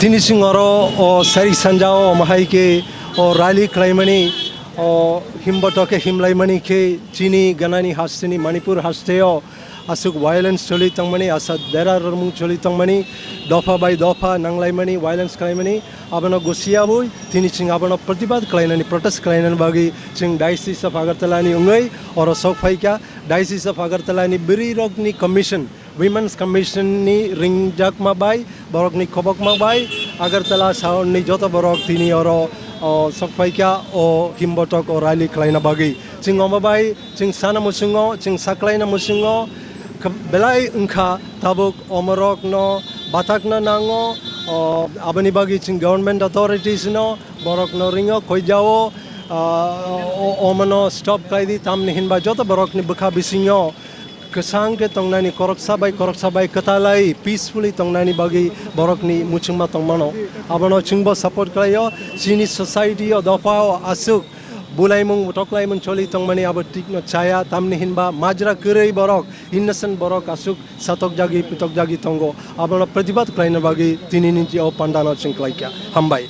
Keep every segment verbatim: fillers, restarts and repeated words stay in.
Tini chwng oro o sari sanja o omo hai khe o rally khlaimani, o himboto khe himlaimani khe chini ganani hasteni Manipur hasteo aswk violence choli tongmani, asa dera rwrwmung choli tongmani, dopha bai dopha nanglaimani, violence khlaimani, abono gosiyawi tini chwng abono pratibad khlainani, protest khlainani bagwi chwng Diocese of Agartala ni wngwi oro sok phaikha. Diocese of Agartala ni bwrwi rokni commission, Women's Commission ni ringjakma bai, borokni khobokma bai, Agartala saonni joto borok tini oro, o, sok phaikha o himbotok o rally khlaina bagwi. Chwng omo bai chwng sana muchungo, chwng saklaina muchungo, kh-, belai wngkha tabuk omorokno batakna nango, o, aboni bagwi chwng government authorities no, borokno ringo, koijao, a, o-, omono stop khlai di, tamni hinba joto borokni bwkha bisingo kwchang khe tongnani, koroksa bai koroksa bai kwtalai peacefully tongnani bagwi borokni muchungma tongmano. Abono chwngbo support khlaio, chini society o, dopha o aswk bulaimung toklaimung choli tongmani abo tikno chaya, tamni hinba majra kwrwi borok, innocent borok aswk satokjagwi pitokjagwi tongo, abono pratibad khlaina bagwi tinini je o pandano chwng khlaikha. Hambai.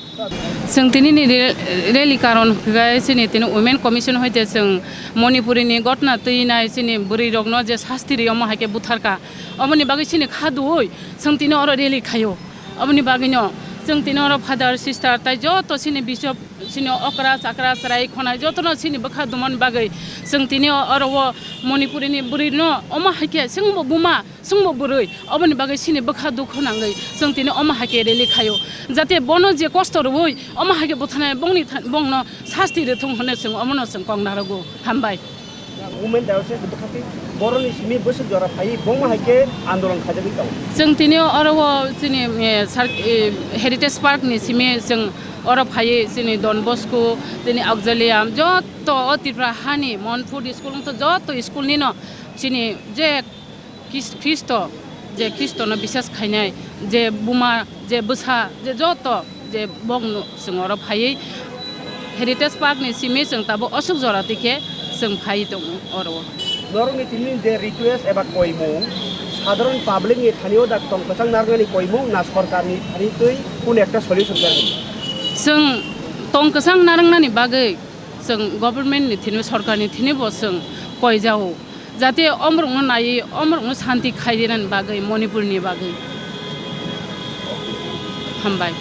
Chwng tinini re-, rally karon hwnkhe chini tini Women Commission hoite chwng Manipuri ni gotna twinai chini bwrwi rokno je sasti ri omo hai khe butharkha, omoni bagwi chini kha duwi chwng tini oro rally khaio. Omoni bagwino chwng tini oro father, sister tai joto chini bishop, chini okra chakra chwrai khonai jotono chini bwkha dumani bagwi chwng tini oro o Manipuri ni bwrwi no omo hai khe chwngbo buma, chwngbo bwrwi, oboni bagwi chini bwkha dukhu nangwi chwng tini omo hai khe rally khaio, jate bono je kosto rwui omo hai khe butharnai bongni tha-, bongno sasti rwthung hwnwi chwng omono chwng kok narwgo. Hambai. Women Diocese ni bwkha twi boroni simi bwswk jora phaiwi bongma hai khe andolon khaijagwi tongo. Chwng tini oro o chini, eh, sar-, eh, Heritage Park ni simi chwng oro phaiwi chini Don Bosco, chini Auxilium, joto o Tripura hani Manipur school wngtho joto school nino chini je Khris-, Khristo, je Khristono bisas khainai, je buma, je bwsa, je joto, je bongno chwng oro phaiwi Heritage Park ni simi chwng tabuk aswk jora twi khe chwng phaiwi tongo oro. Norokni tini je request eba koimung, sadharon public ni thani o da tong kwchang narwknani koimung na sorkar ni thani twi kunu ekta solution khe? Chwng tong kwchang narwknani bagwi chwng government ni thini, sorkar ni thini bo chwng koijao, jate omorokno naiwi omorokno santi khaidinani bagwi, Manipur ni bagwi. Hambai.